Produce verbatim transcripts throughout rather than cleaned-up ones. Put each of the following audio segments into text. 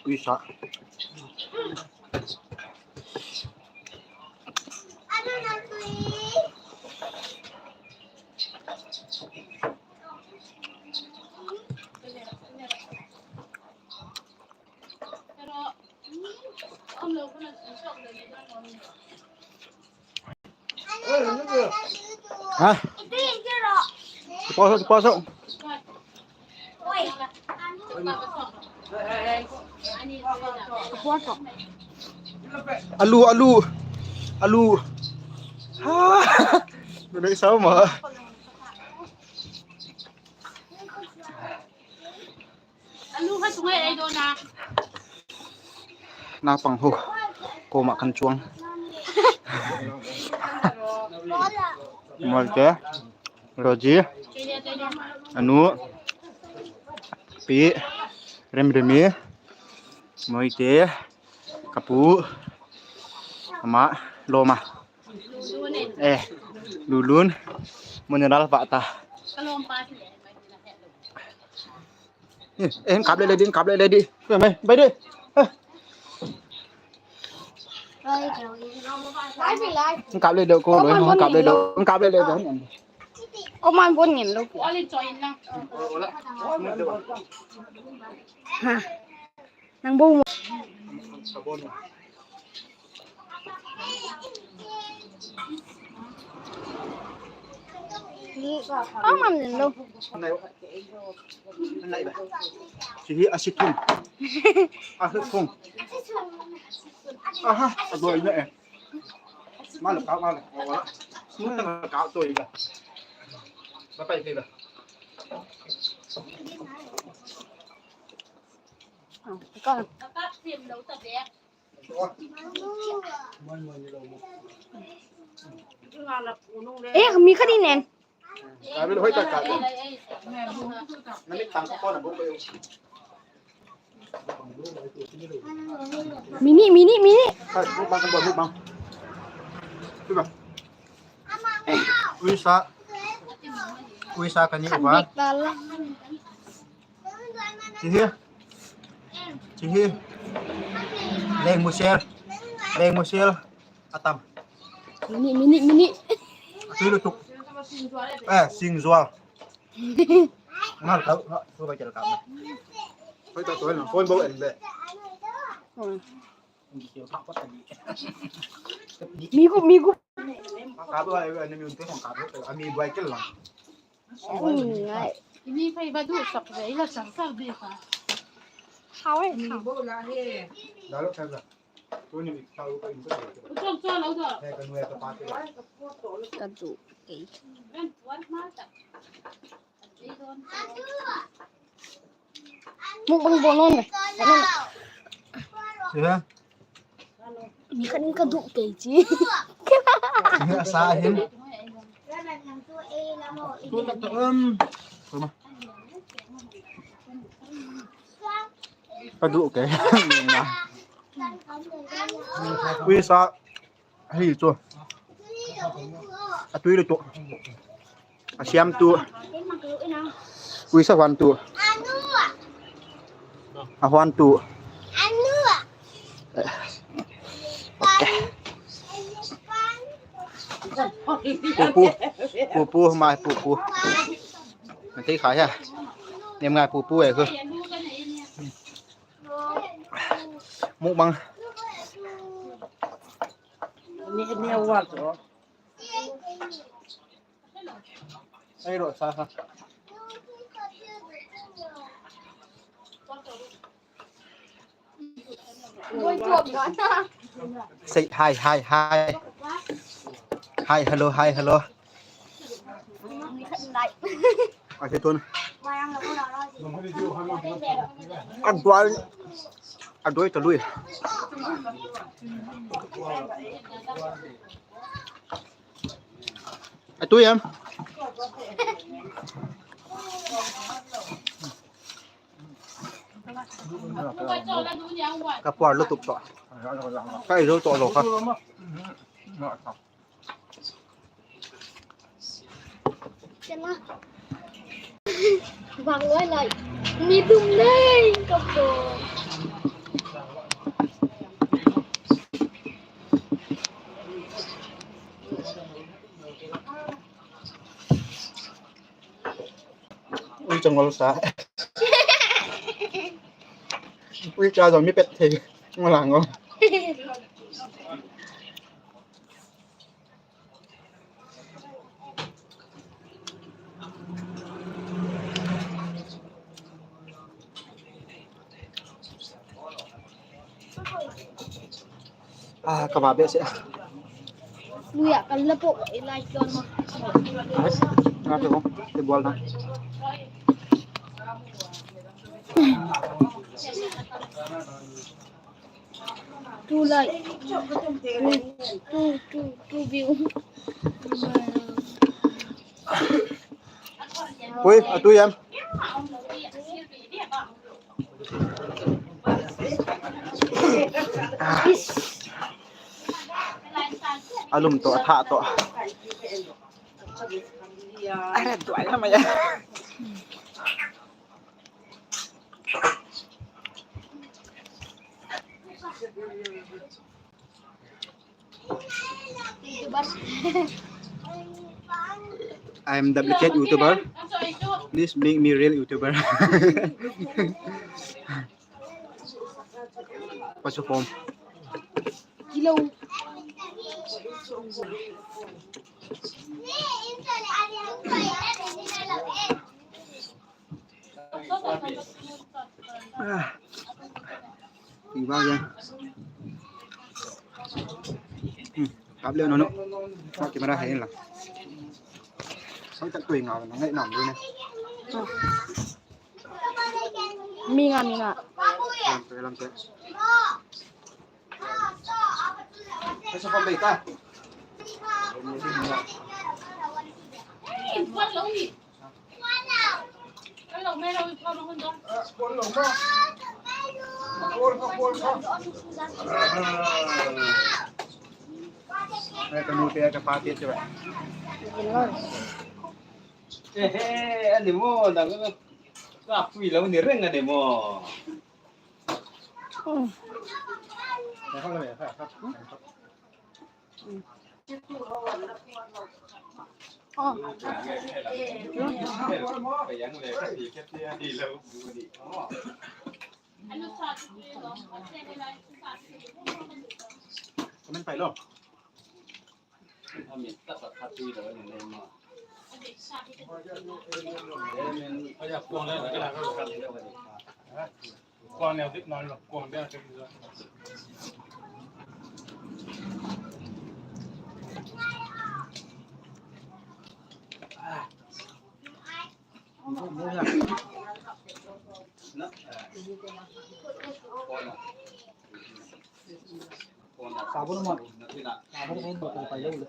Ui, sa. Ha? Pasok, pasok. Alu, alu. Alu. Ha. Nanai sao ma. Alu kha sungai ai do na. Na pang ho. Koma kan chuang. Moite. Roji. Anu. Pi. Remremi. Moite. Kapu. Ama. Loma. Eh. Lulun. Mineral pa ta. Eh, eh, kap le le di, kap le le di. Bai, bai, bai di. Eh. Kap le le ko, kap le le, kap le le. Ko man bon ngin lo. Ha. Nang bo. Aman lo. Sihi asithum. Asithum. Aha, aduai na eh. Mala ka mala. Mala ka to ila. Ba pai ke la. Ka. Eh, mi khat in en. Ka min hoi ta ka. Na mi tang ko na bo ko. Mini, mini, mini. Hai, mukbang, mukbang, mukbang. Cuba. Uisa. Uisa kani uba. Cihi. Cihi. Leng musel. Leng musel. Atam. Mini, mini, mini. Tui lutuk. Eh, sing jual. Mal kau, kau, kau baca lekam. Kau tak tahu, phone bau ende. Hmm. Migu, migu. Kau tu ai, ani mi untuk kau tu, ami buai ke lah. Hmm, ai. Ini kai badu sak je, ila sak sak dia ka. Hao eh, hao. Lalu saya. Kadu kei. Mukbang bolon ne. Ya. Ni kan kadu kei ji. Ni asa hin. Tu tak tak em. Kadu kei. Uisa. Ahi chu. Atui le chu. Asiam tu. Uisa huan tu. Ahuan tu. Okay. Pupu. Pupu, mai pupu. Nanti kaya. Nem ngai pupu eh. Mukbang. Ni, ni awal tu. Ai ro sa ha. Say hi, hi, hi. Hi, hello, hi, hello. Ai, thei thun. Aduai. Aduai talui. Atui em. Ka puar lutuk to. Ka ilo to lo ka. Chana. Vang loi loi. Mi dum nei, kap to. Ui, changol sa. Ui, cha jong mi pet thei. Ngol a ngol. Ah, kaba behseh. Luya, kan lapo, ilai kion mo. Ai, nga te ko, te bol na. Two like, two, two, two, two view. Ui, atu jam. Alum to, atha to. Are duai na maya. I'm duplicate YouTuber. Please make me real YouTuber. What's your phone? Hello. Ah. Iba ya. Hmm. Kap le no no. Kap camera hai la. Sai tak tui nga na ngai nam le ne. Mi nga, mi nga. Lam te, lam te. Ehe, ani mo, na ka pui lo ni reng ani mo. Comment pai lo. Sabon mo. Sabon mo, botol pa yun.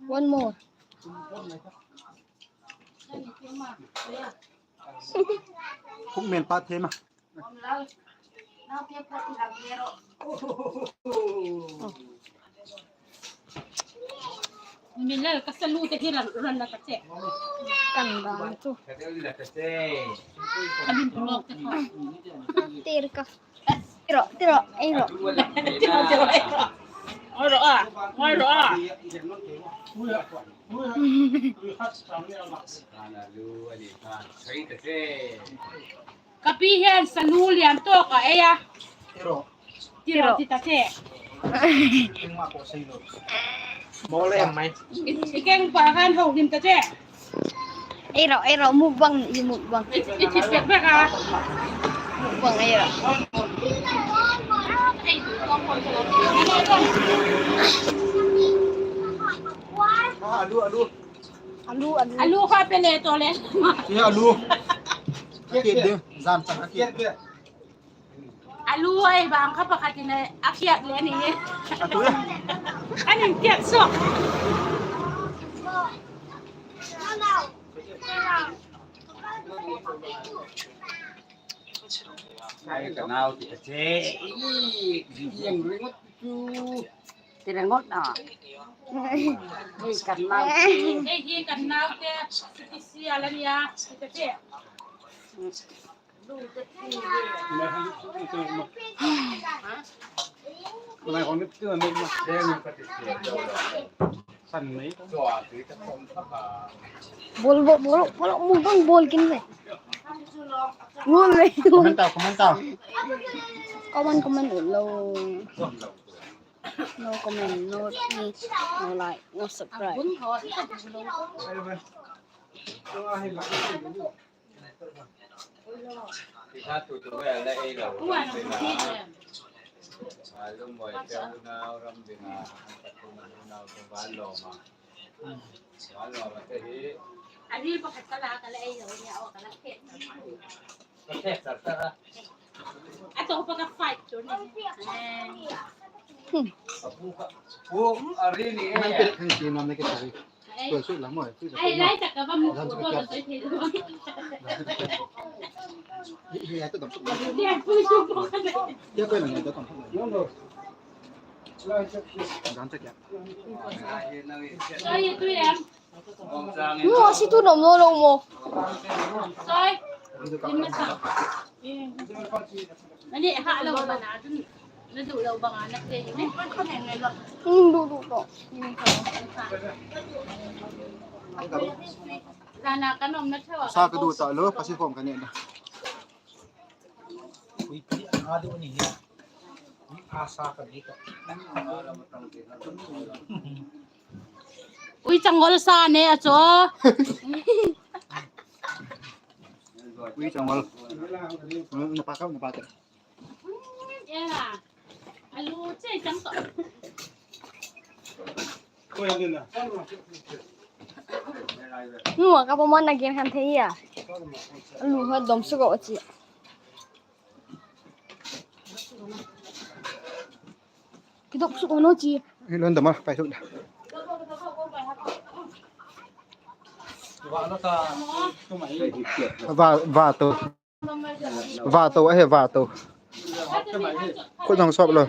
One more. Kung men pa tema. Milal, kasalu te hilan ran na kate. Kandang tu. Abin tu lok te. Tirka. Tiro, tiro, iro. Oi ro a, oi ro a. Kapi hian sanu lian tawk a ei a. Tiro. Tiro ti ta che. Mole mai. I keng pa han ho lim ta che. Ei ro, ei ro, mukbang, i mukbang. I, i chi pek pek a. Mukbang ei ro. Alu, alu. Alu, alu. Alu kha pe le to le. Ye alu. Kit de, zan chang kit. Alu ai bang kha pakhat in a khiat le ni. Alu ya. An in khiat so. Ai ka nau ti che. Yang ringot tu. Tira ngot na. Hi kan nau. Ei, hi kan nau te. Kisi ala nia. Kita te. Bol, bol, bol, bol, mudang bol kin le. Bol le. Comment tao, comment tao. Comment, comment, lo. No comment, no, no like, no subscribe. Ato pa ka fight to ni. Pu, ari ni. Nang pil kan si nam ni kita ri. Ai, lai tak ka ba mu ko to sai thei. Hi, hi, ato dam tuk. Dia pu su ko. Dia ko nang dam tuk. Dam tuk ya. Sai tu ya. Mo, si tu nom lo lo mo. Soi. Lim na sa. Ani ha lo ba na dun. Na du lo ba nga na te. Lim du du to. Sana ka nom na thawa. Sa ka du ta lo, pasi form ka ne da. Ui, pi, a du ni hi. Asa ka ni ka. Ui, changol sa ne a cho. Ui, changol. Na pa ka, na pa ka. Ela. Alu che chang to. Nu ka pa mon na gen khan thei ya. Alu ha dom su ko chi. Kidop su ko no chi. Hi lon dama, pai su da. Va, va to. Va to, ahe va to. Khu jong sop lo.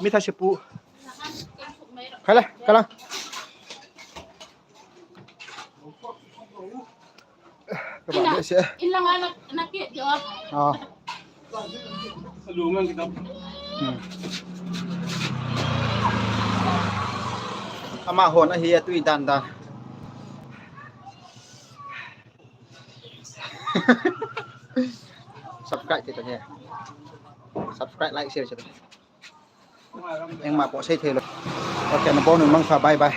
Mi tha si pu. Khala, khala. Ka ba se. Ina nga na, na kit jo. Ah. Lungan kita. Hmm. Ama hon ahi a tui dan dan. Subscribe kita ni. Subscribe, like, share kita. Eng ma po sei thei lo. Okay, na bon mangpha, bye bye.